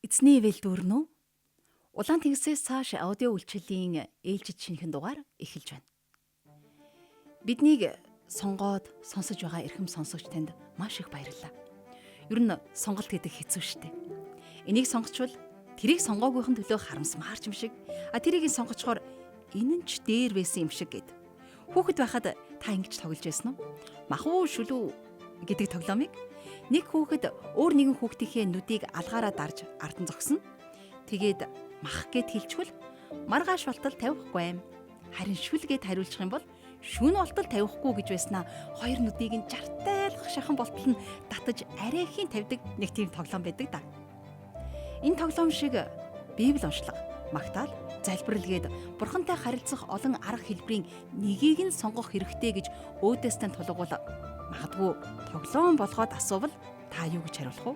Эзний ивэл дүүрэн үү? Улаан тэнгисээс цааш аудио үйлчлэлийн ээлжид шинэхэн дугаар эхэлж байна. Биднийг сонгоод сонсож байгаа эрхэм сонсогч танд маш их баярлалаа. Ер нь сонголт гэдэг хэцүү шттэ. Энийг сонгочвол тэрийг сонгоогүйхэн төлөө харамсмаар ч юм шиг. А тэрийг нь сонгочхоор энэ нь ч дээр байсан юм шиг гэд. Хүүхэд байхад та ингэж тоглож байсан уу? Мах уу шүлүү гэдэг тоглоомыг нэг хүүхэд өөр нэгэн хүүхдийнхээ нүдийг алгаараа дарж ардан зогсно. Тэгээд мах гэд хэлчихвэл маргааш болтол тавихгүй юм. Харин шүл гэд хариулчих юм бол шүн болтол тавихгүй гэж байснаа хоёр нүдийг нь жартайлах шахан болтол нь татаж арайхийн тавьдаг нэг тийм тоглоом байдаг да. Энэ тоглоом шиг Библи уншлага, магтаал, залбирал гээд бурхантай харилцах олон арга хэлбэрийн нэгийг нь сонгох хэрэгтэй гэж өөдөөсөө тулгуул магадгүй тоглоом болгоод асуувал та юу гэж хариулах вэ?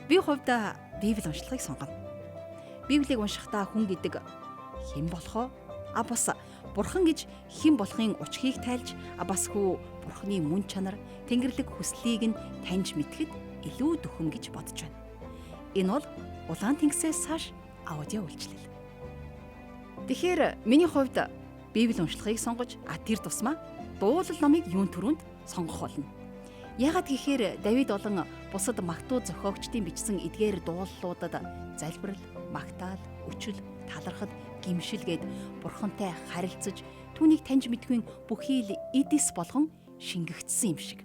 Би хувьдаа Библи уншлагыг сонгоно. Библийг уншихдаа хүн гэдэг хэн болохоо а бас бурхан гэж хэн болохын учрыг тайлж а бас хүү бурханы мөн чанар, тэнгэрлэг хүслийг нь таньж мэдхэд илүү дөхөм гэж бодож байна. Энэ бол Улаан тэнгисээс цааш аудио үйлчлэл. Тэгэхээр миний хувьд Библи уншлагыг сонгож а тэр тусмаа дуулал номыг юун түрүүнд сонгох болно. Яагаад гэхээр Давид болон бусад магтуу зохиогчдын бичсэн эдгээр дууллуудад залбирал, магтаал, өчил, талархад, гимшил гээд бурхантай харилцаж түүнийг таньж мэдхүйн бүхий л эдис болгон шингэгдсэн юм шиг.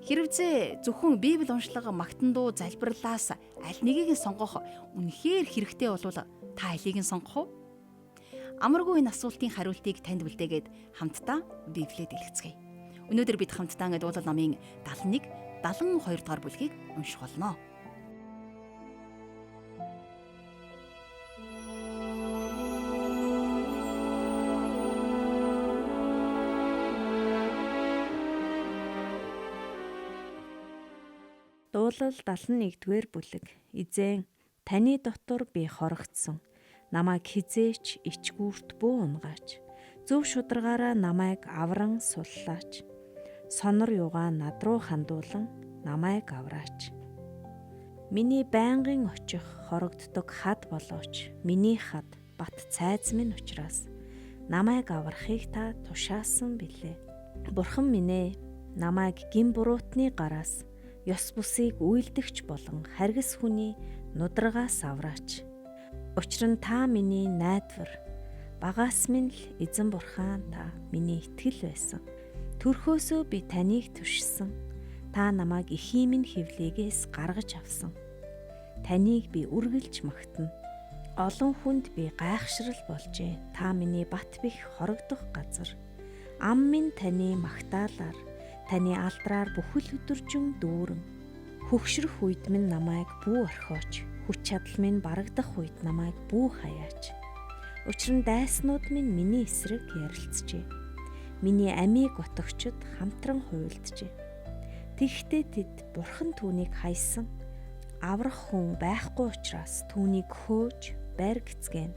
Хэрвээ зөвхөн Библи уншлага, магтан дуу, залбирлаас аль нэгийг нь сонгох үнэхээр хэрэгтэй болвол та алийг нь сонгох вэ? Амаргүй энэ асуултын хариултыг танд үлдээгээд хамтдаа Библиэд дэлгэцгээе. Өнөөдөр бид хамтдаа дуулал номын 71, 72 дугаар бүлгийг унших болно. Дуулал 71-р бүлэг. Эзэн, таны дотор би хорогдсон. Намайг хизээч ичгүүрт бүү унгаач. Зөв шударгаараа намайг авран суллаач. Сонор юугаа над руу хандуулан намайг авраач. Миний байнгын очих хорогддог хад болооч. Миний хад бат цайз минь учраас намайг аврахыг та тушаасан билээ. Бурхан минь ээ, намайг гин буруутны гараас ёс бусыг үйлдэгч болон харгас хүний нударгаас авраач. Учир нь та миний найдвар, багаас минь л эзэн бурхан та миний итгэл байсан. Төрхөөсөө би таныг түшсэн. Та намайг эхийн минь хөвлөгөөс гаргаж авсан. Таныг би үргэлж магтана. Олон хүнд би гайхшрал болжээ. Та миний бат бих хорогдох газар. Ам минь таны магтаалаар, таны алдраар бүхэл өдөржин дүүрэн. Хөгшрөх үед минь намайг бүү орхиоч. Хүч чадал минь барагдах үед намайг бүү хаяач. Учир нь дайснууд минь миний эсрэг ярилцжээ. Миний амийг отогчд хамтран хуйлджээ. Тэгэхдээ тэд бурхан түүнийг хайсан. Аврах хүн байхгүй учраас түүнийг хөөж барь гэцгэн.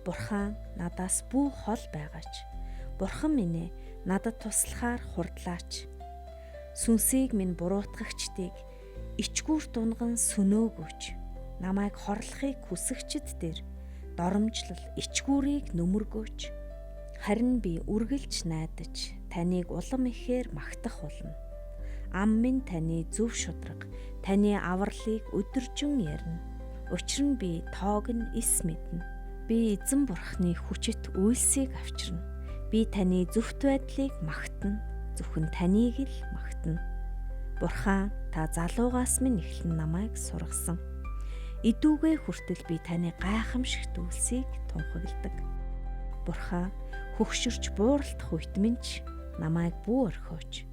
Бурхан надаас бүү хол байгаач. Бурхан минь ээ, надад туслахаар хурдлаач. Сүнсийг минь буруутгагчдыг ичгүүрт унган сөнөөгөөч. Намайг хорлохыг хүсэгчд дээр доромжлол ичгүүрийг нөмөргөөч. Харин би үргэлж найдаж таныг улам ихээр магтах болно. Ам минь таны зөв шудраг, таны авралыг өдөржин ярина. Учир нь би тоог нь эс мэднэ. Би эзэн бурхны хүчит үйлсийг авчирна. Би таны зөвхт байдлыг магтана. Зөвхөн таныг л магтана. Бурхан, та залуугаас минь эхлэн намайг сургасан. Идүүгээ хүртэл би таны гайхамшигт үйлсийг тунхагладаг. Бурхан, хөгшөрч бууралтах үед минь ч намайг бүү орхиоч.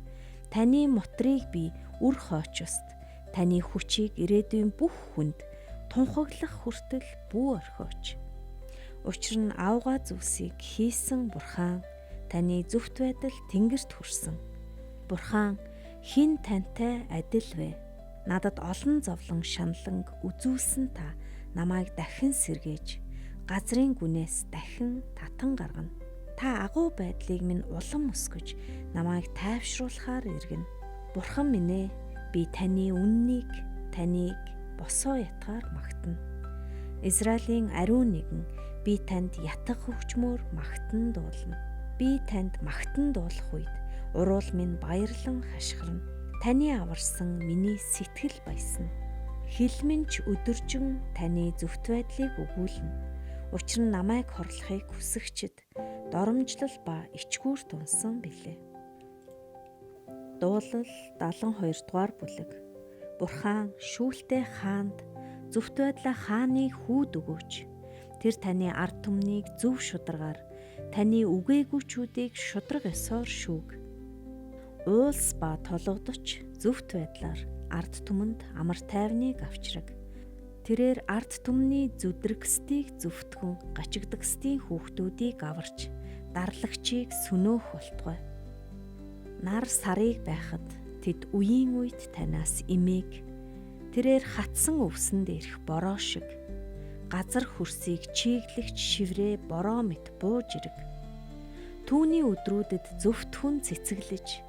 Таны мотрыг би үр хоочост, таны хүчийг ирээдүйн бүх хүнд тунхаглах хүртэл бүү орхиоч. Учир нь авгаа зүйлсийг хийсэн Бурхан таны зөвхт байдал тэнгэрт хүрсэн. Бурхан, хэн тантай адил вэ? Надад олон зовлон шаналнг үзүүлсэн та намайг дахин сэргээж, газрын гүнээс дахин татан гаргана. Та агуу байдлыг минь улам өсгөж, намайг тайвшруулахаар эргэнэ. Бурхан минь ээ, би таны үннийг, таныг босоо ятгаар магтана. Израилийн ариун нэгэн, би танд ятга хөгжмөөр магтан дуулна. Би танд магтан дуулах үед уруул минь баярлан хашгирна. Таны аварсан миний сэтгэл баясна. Хилмэнч өдөржин таны зөвхт байдлыг өгүүлнэ. Учир нь намайг хорлохыг хүсэгчд доромжлол ба ичгүүрт унсан билээ. Дуулал 72 дугаар бүлэг. Бурхан шүүлтэй хаанд зөвхт байдлаа хааны хүүд өгөөч. Тэр таны ард түмнийг зөв шударгаар, таны үгээгүүчүүдийг шудраг ёсоор шүүг. Уулс ба толгодоч зөвхт байдлаар ард түмэнд амар тайвныг авчраг. Тэрээр ард түмний зүдрэгсдийг зөвтгөн, гачигдагсдын хүүхдүүдийг аварч, дарлагчийг сөнөөх болтугай. Нар сарыг байхад тэд үеийн үед танаас имээг. Тэрээр хатсан өвсөн дээрх бороо шиг, газар хөрсийг чиглэгч шиврээ бороо мэт бууж ирэг. Түүний өдрүүдэд зөвтгөн цэцэглэж,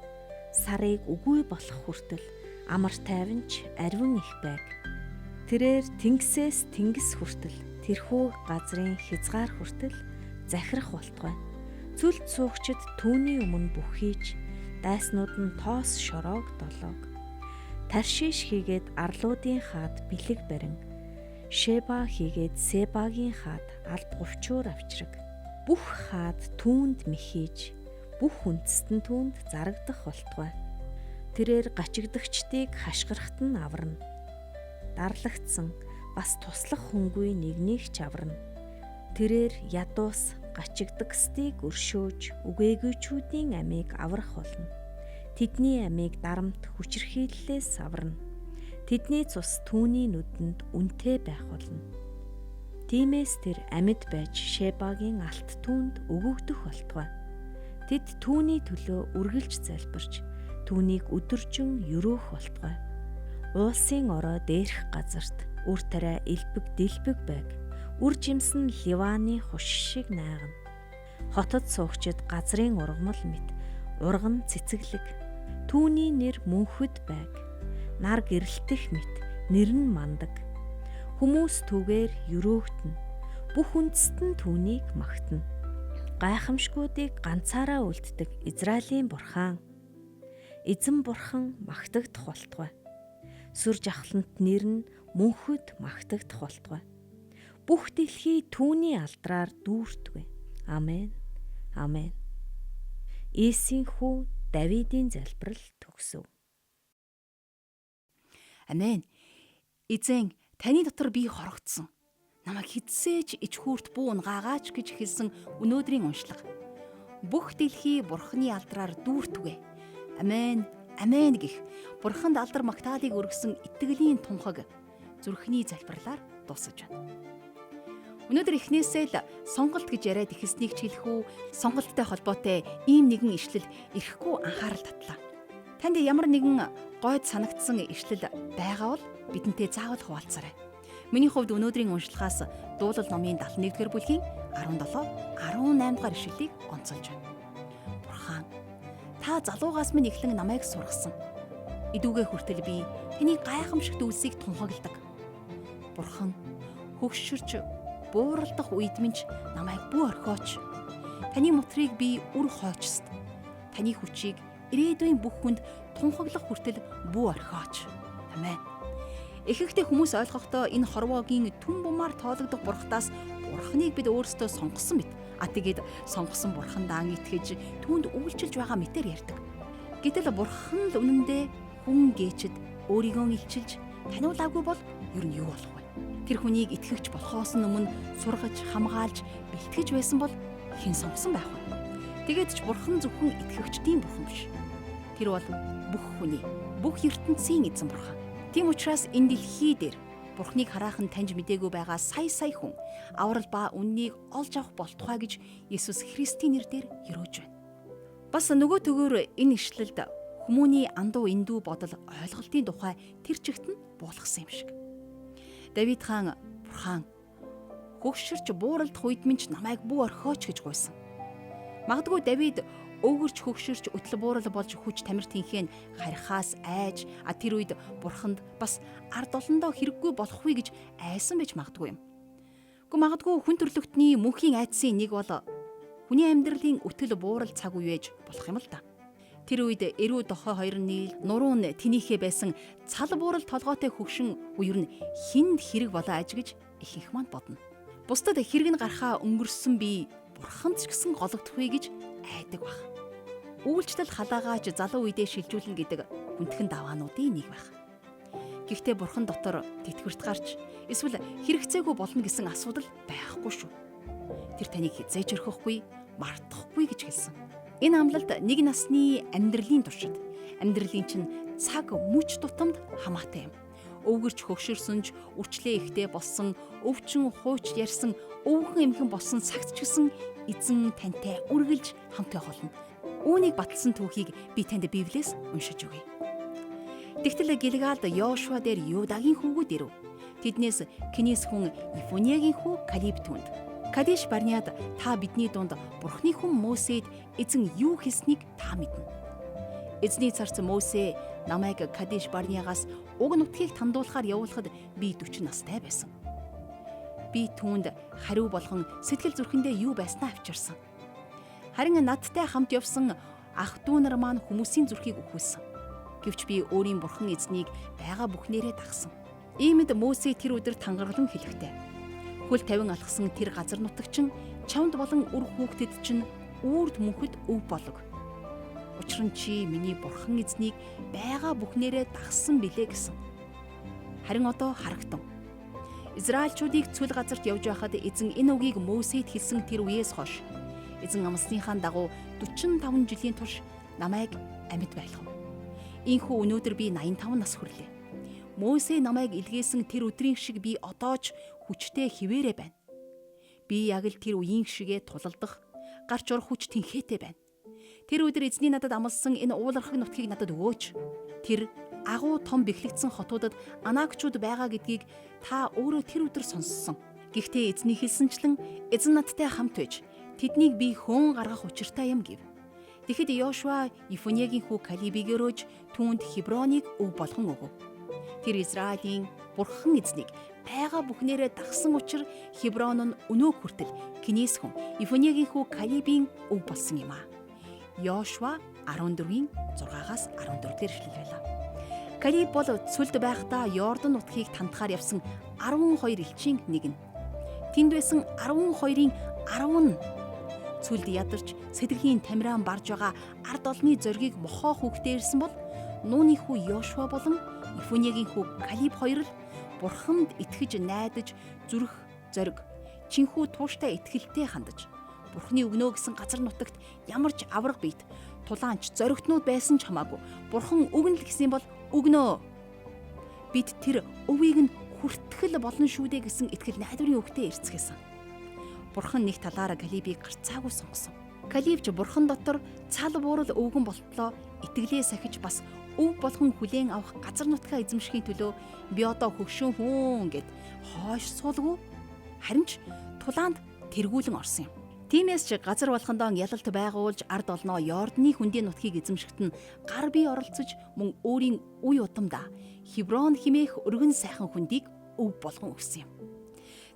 сарыг үгүй болох хүртэл амар тайванч ариван их байг. Тэрээр тэнгисээс тэнгис хүртэл, тэрхүү газрын хязгаар хүртэл захирах болтугай. Цөлд суугчид түүний өмнө бүхийж, дайснууд нь тоос шороог долоог. Таршиш хийгээд арлуудын хаад бэлэг барин, Шеба хийгээд Себагийн хаад алба говчуур авчраг. Бүх хаад түүнд мэхийж, бүх үндэстэн түүнд зарагдах болтугай. Тэрээр гачигдагчдыг хашгирахт нь аварна. Дарлагдсан бас туслах хүнгүй нэгнийг ч аварна. Тэрээр ядуус гачигдагсдыг өршөөж, үгээгүйчүүдийн амийг аврах болно. Тэдний амийг дарамт хүчирхийллээс аварна. Тэдний цус түүний нүдэнд үнэтэй байх болно. Тиймээс тэр амьд байж Шебагийн алт түүнд өгөгдөх болтугай. Тэд түүний төлөө үргэлж залбирч, түүнийг өдөржин өрөөх болтугай. Уулсын орой дээрх газарт үр тариа элбэг дэлбэг байг. Үр жимс нь Ливаны хуш шиг найгна. Хотод суугчид газрын ургамал мэт урган цэцэглэг. Түүний нэр мөнхөд байг. Нар гэрэлтэх мэт нэр нь мандаг. Хүмүүс түүгээр өрөөгдөнө. Бүх үндэстэн түүнийг магтана. Гайхамшгуудыг ганцаараа үлддэг Израилийн бурхан. Эзэн бурхан магтагдах болтугай. Сүр жахлант нэр нь мөнхөд магтагдах болтугай. Бүх дэлхий түүний алдраар дүүртгүй. Амен. Амен. Есүсийн хүү Давидын залбирал төгсөв. Амен. Эзэн, таны дотор би хорогдсон. Намайг хизээч ичхүүрт бүү унгаагаач гэж хэлсэн өнөөдрийн уншлага. Бүх дэлхий Бурхны алдраар дүүртүгэ. Амен. Амен гэх Бурханд алдар магтаалыг өргөсөн итгэлийн тунхаг зүрхний залбирлаар дуусаж байна. Өнөөдөр эхнээсээ л сонголт гэж яриад эхэлснийг ч хэлэх үү, сонголттой холбоотой ийм нэгэн ишлэл ирэхгүй анхаарал татлаа. Танд ямар нэгэн гойд санагдсан ишлэл байгаа бол бидэнтэй заавал хуваалцаарай. Миний хувьд өнөөдрийн уншлагаас Дуулал номын 71-р бүлгийн 17, 18 дугаар ишлэлийг онцолж байна. Бурхан, та залуугаас минь эхлэн намайг сургасан. Идүүгээ хүртэл би таны гайхамшигт үйлсийг тунхагладаг. Бурхан, хөгшөрч бууралдах үед минь ч намайг бүү орхиоч. Таны мутрыг би үр хойчст. Таны хүчийг ирээдүйн бүх хүнд тунхаглах хүртэл бүү орхиоч. Амен. Ихэнхдээ хүмүүс ойлгохдоо энэ хорвоогийн түн бумаар тоологдох бурхтаас бурхныг бид өөрсдөө сонгосон мэт. А тэгээд сонгосон бурхандаа итгэж түүнд үйлчилж байгаа мэтэр ярьдаг. Гэтэл бурхан л үнэндээ хүн гээчд өөрийгөө илчилж таниулаагүй бол ер нь юу болох вэ? Тэр хүнийг итгэгч болохоос өмнө сургаж, хамгаалж, бэлтгэж байсан бол хэн сонгосон байх вэ? Тэгээд ч бурхан зөвхөн итгэгчдийн бурхан биш. Тэр бол бүх хүний, бүх ертөнцийн эзэн бурхан. Тийм учраас энэ дэлхий дээр Бурхныг хараахан таньж мдээгүй байгаа сая сая хүн аврал ба үннийг олж авах болтугай гэж Есүс Христийн нэрээр ерөөж байна. Бас нөгөө төгөөр энэ ишлэлд хүмүүний андуу эндүү бодол ойлголтын тухай тэр чигт нь буулгасан юм шиг. Давид хаан Бурхан хөгшөрч бууралдах үед минь ч намайг бүү орхиоч гэж гуйсан. Магадгүй Давид Өвгөрч хөгшөрч өтөл буурал болж хүч тамир тэнхээ нь харихаас айж тэр үед бурханд бас ард олондоо хэрэггүй болох вэ гэж айсан байж магадгүй юм. Гэхдээ магадгүй хүн төрлөختний мөнхийн айдсын нэг бол хүний амьдралын өтөл буурал цаг үе байж болох юм л да. Тэр үед эрүү дохой хоёр нийл нуруу нь тэнийхээ байсан цал буурал толгойтой хөгшин үер нь хинд хэрэг болоо аж гэж ихэнх маань бодно. Бусдад хэрэг нь гарахаа өнгөрсөн би бурханд ч гэсэн гологдох вэ гэж айдаг баг. Үйлчлэл халаагаач залуу үедээ шилжүүлнэ гэдэг хүндхэн даваануудын нэг байх. Гэхдээ бурхан дотор тэтгэврт гарч эсвэл хэрэгцээгүй болно гэсэн асуудал байхгүй шүү. Тэр таныг хизээж орхихгүй, мартахгүй гэж хэлсэн. Энэ амлалт нэг насны амьдралын туршид амьдралын чинь цаг мөч тутамд хамаатай юм. Өвгөрч хөгшөрсөн ч үрчлээ ихтэй болсон, өвчин хууч ярьсан, өвгөн эмхэн болсон цагт ч гэсэн эзэн тантай үргэлж хамт байх болно. Үүнийг баталсан түүхийг би танд Библиэс уншиж өгье. Тэгтэл Гилгалд Йошуа дээр Юдагийн хүүгүүд ирэв. Тэднээс Кенес хүн Ефуниагийн хүү Калиб түнд Кадеш Барниад та бидний дунд Бурхны хүн Мосед эзэн юу хэлснийг та мэднэ. Эзний царц Мосе намайг Кадеш Барниагаас уг нутгийг тандуулахаар явуулахад би 40 настай байсан. Би түүнд хариу болгон сэтгэл зүрхэндээ юу байснаа авчирсан. Харин надтай хамт явсан ах дүү нар маань хүмүүсийн зүрхийг өхүүлсэн. Гэвч би өөрийн бурхан эзнийг байгаа бүхнээрээ дагсан. Иймд Мосе тэр өдөр тангаргалан хэлэхдээ хөл тавин алхсан тэр газар нутагчин чамд болон үр хүүхдэд чинь үрд мөнхөд өв болог. Учир нь чи миний бурхан эзнийг байгаа бүхнээрээ дагсан билээ гэсэн. Харин одоо харагтан. Израильчуудыг цөл газарт явж байхад эзэн энэ үгийг Мосед хэлсэн тэр үеэс хойш эзэн амлсныхаа дагуу 45 жилийн турш намайг амьд байлгав. Ийхүү өнөөдөр би 85 нас хүрлээ. Мосе намайг илгээсэн тэр өдрийн шиг би одоо ч хүчтэй хിവэрэ байна. Би яг л тэр үеийн шигээ тулалдах, гарч орох хүч тэнхээтэй байна. Тэр өдөр эзний надад амласан энэ уулархаг нутгийг надад өгөөч. Тэр агуу том бэхлэгдсэн хотуудад анаагчууд байгаа гэдгийг та өөрөө тэр өдөр сонссон. Гэхдээ эзний хэлсэнчлэн эзэн надтай хамт байж тэднийг би хөөн гаргах учиртай юм гэв. Тэгэхэд Йошуа Ефуниагийн хүү Калибийг өрөөж түүнд Хеброныг өв болгон өгөв. Тэр Израилийн бурхан эзнийг байгаа бүхнээрээ дагсан учир Хеброн нь өнөө хүртэл Кенес хүн Ефуниагийн хүү Калибийн өв болсон юм аа. Йошуа 14-ийн 6-аас 14 дэх эшлэл байлаа. Калиб бол цөлд байхдаа Йордан нутгийг тандахаар явсан 12 элчийн нэг нь. Тэнд байсан 12-ын 10 нь цөлд ядарч сэтгэлийн тамиран барж байгаа ард олны зоригийг мохоо хүүхдээ ирсэн бол Нууны хүү Йошуа болон Ефуниагийн хүү Калиб хоёр л бурханд итгэж найдаж зүрх зориг чинхүү тууштай итгэлтэй хандаж бурхны өгнөө гэсэн газар нутагт ямар ч авраг бийт тулаанч зоригтнууд байсан ч хамаагүй бурхан өгнө л гэсэн бол өгнөө бид тэр өвийг нь хүртгэл болно шүү дээ гэсэн итгэл найдварын өгтөө эрцгээсэн. Бурхан нэг талаараа Калибыг гарцаагүй сонгосон. Калиб ч бурхан дотор цал буурал өвгөн болтлоо итгэлээ сахиж бас өв болгон хүлээн авах газар нутгаа эзэмшихийн төлөө би одоо хөгшин хүн гэд хойш суулгүй харин ч тулаанд тэргүүлэн орсон юм. Тиймээс ч газар болгондоо ялалт байгуулж ард олноо Йордны хөндийн нутгийг эзэмшигт нь гар бие оролцож мөн өөрийн үе удамда Хеброн химээх өргөн сайхан хөндийг өв болгон өгсөн юм.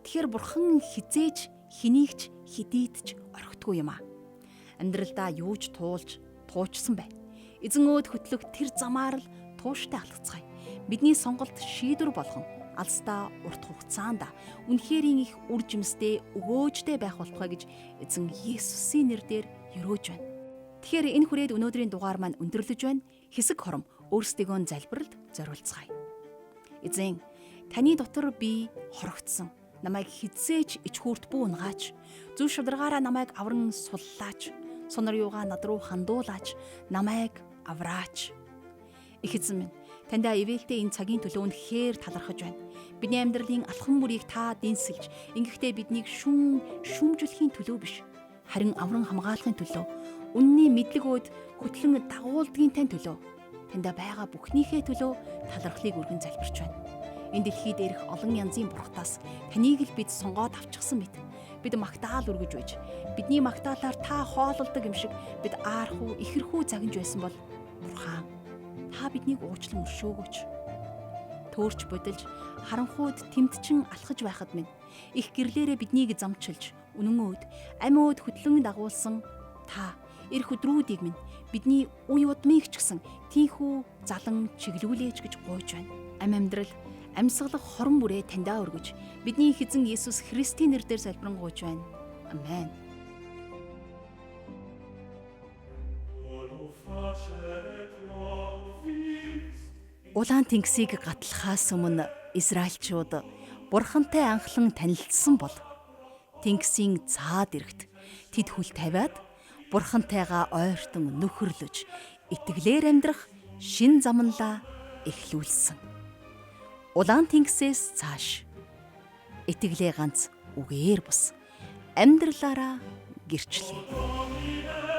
Тэгэхээр бурхан хизээж хэнийг ч хэдийд ч орхидгүй юм аа. Амьдралдаа юу ч туулж туучсан бай. Эзэн өөд хөтлөх тэр замаар л тууштай алхацгаая. Бидний сонголт шийдвэр болгон алстаа урт хугацаанд үнэхэрийн их үр жимстэй өгөөжтэй байх болтугай гэж эзэн Есүсийн нэрээр ерөөж байна. Тэгэхээр энэ хүрээд өнөөдрийн дугаар маань өндөрлөж байна. Хэсэг хором өөрсдийгөө залбиралд зориулцгаая. Эзэн таны дотор би хорогдсон. Намайг хизээж ич хүрт бүү унгаач. Зүв шударгаараа намайг авран суллаач. Сонор юугаа над руу хандуулаач. Намайг авраач. Их эзэн минь таньда ивэлтэй энэ цагийн төлөө үнэхээр талархаж байна. Бидний амьдралын алхам бүрийг та дэнсэлж, ингэхдээ биднийг шүн шүмжлэхийн төлөө биш, харин авран хамгаалахын төлөө, үнний мэдлэг өөд хөтлөн дагуулдгийн тань төлөө, таньда байгаа бүхнийхээ төлөө талархлыг өргөн залбирч байна. Энэ дэлхий дээрх олон янзын бурхтаас таныг л бид сонгоод авчихсан мэт. Бид магтаал өргөж байж бидний магтаалаар та хоололдог юм шиг бид аархуу ихэрхүү загинж байсан бол Бурхан та биднийг уучлан өршөөгөөч. Төөрч будилж харанхуйд тэмдчин алхаж байхад минь их гэрлээрээ биднийг замчилж үнэн өөд ам өөд хөдлөн дагуулсан та ирэх өдрүүдийг минь бидний үе удмыг ч гэсэн тийхүү залан чиглүүлээч гэж гуйж байна. Ам амьдрал амьсгалах хорон бүрээ таньдаа өргөж бидний эзэн Есүс Христийн нэрээр залбирanгуйж байна. Амен. Улаан тэнгисийг гатлахаас өмнө Израильчууд Бурхантай анхлан танилцсан бол тэнгисийн цаад эрэгт тэд хүл тавиад Бурхантайгаа ойртон нөхөрлөж итгэлээр амьдрах шин замналаа эхлүүлсэн. Улаан тэнгисээс цааш итгэлээ ганц үгээр бус амьдралаараа гэрчлээ.